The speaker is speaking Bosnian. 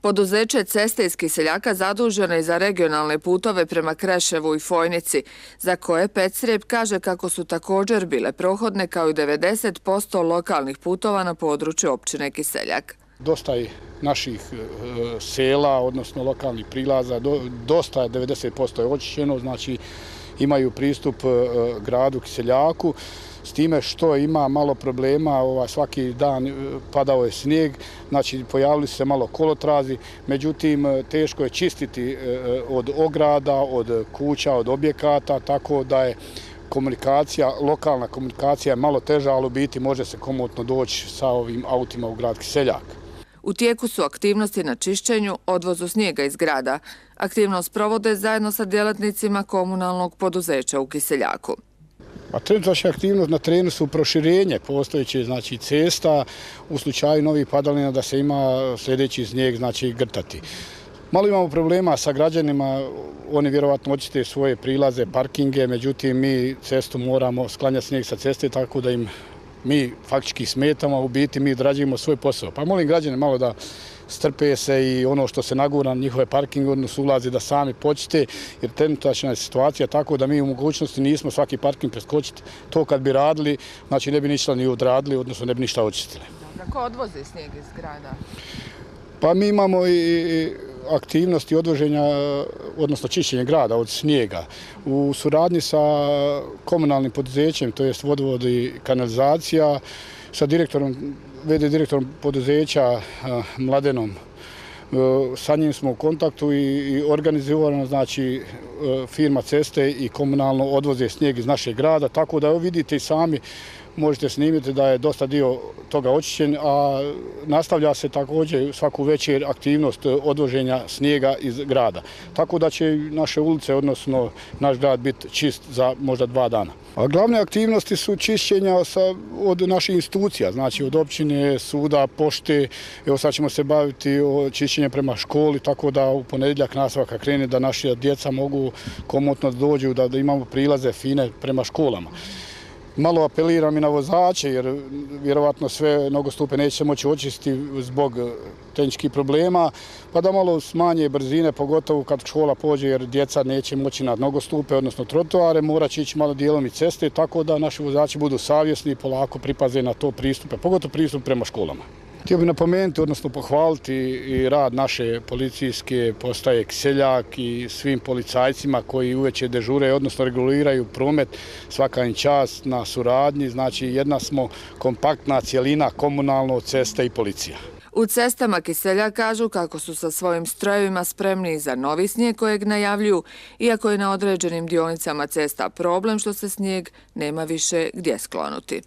Poduzeće Ceste iz Kiseljaka zaduženo je za regionalne putove prema Kreševu i Fojnici, za koje Pecrep kaže kako su također bile prohodne kao i 90% lokalnih putova na području općine Kiseljak. Dosta je naših sela, odnosno lokalnih prilaza, dosta je 90% je očišćeno, znači imaju pristup gradu Kiseljaku, s time što ima malo problema, svaki dan padao je snijeg, znači pojavili su se malo kolotrazi, međutim teško je čistiti od ograda, od kuća, od objekata, tako da je komunikacija, lokalna komunikacija je malo teža, ali u biti može se komotno doći sa ovim autima u grad Kiseljak. U tijeku su aktivnosti na čišćenju, odvozu snijega iz grada. Aktivnost provode zajedno sa djelatnicima komunalnog poduzeća u Kiseljaku. Trenutačna aktivnost na terenu su proširenje postojeće cesta u slučaju novih padalina da se ima sljedeći snijeg grtati. Malo imamo problema sa građanima, oni vjerovatno očiste svoje prilaze, parkinge, međutim mi cestu moramo sklanjati snijeg sa ceste tako da im mi faktički smetamo, a u biti mi odrađujemo svoj posao. Pa molim građane malo da strpe se i ono što se nagura na njihove parkinge, odnosno ulazi da sami počiste, jer trenutačna je situacija tako da mi u mogućnosti nismo svaki parking preskočiti. To kad bi radili, znači ne bi ništa ni odradili, odnosno ne bi ništa očistili. Kako odvoze snijeg iz grada? Pa mi imamo i aktivnosti odvoženja, odnosno čišćenja grada od snijega. U suradnji sa komunalnim poduzećem, to jest vodovod i kanalizacija, sa VD direktorom poduzeća Mladenom. Sa njim smo u kontaktu i organizirano, znači firma Ceste i komunalno odvoze snijeg iz našeg grada, tako da vidite i sami, možete snimiti da je dosta dio toga očišćen, a nastavlja se također svaku večer aktivnost odvoženja snijega iz grada. Tako da će naše ulice, odnosno naš grad biti čist za možda 2 dana. A glavne aktivnosti su čišćenja od naših institucija, znači od općine, suda, pošte. Evo sad ćemo se baviti čišćenjem prema školi, tako da u ponedjeljak nastavaka krene da naša djeca mogu komotno dođu, da imamo prilaze fine prema školama. Malo apeliram i na vozače, jer vjerovatno sve nogostupe neće moći očistiti zbog tehničkih problema, pa da malo smanje brzine, pogotovo kad škola pođe, jer djeca neće moći na nogostupe, odnosno trotoare, morat će ići malo dijelom i ceste, tako da naši vozači budu savjesni i polako pripaze na to pristupe, pogotovo pristup prema školama. Htio bih napomenuti, odnosno pohvaliti i rad naše policijske postaje Kiseljak i svim policajcima koji uveče dežure, odnosno reguliraju promet, svaka im čast na suradnji, znači jedna smo kompaktna cjelina komunalno, cesta i policija. U Cestama Kiseljak kažu kako su sa svojim strojevima spremni za novi snijeg kojeg najavljuju, iako je na određenim dionicama cesta problem što se snijeg nema više gdje sklonuti.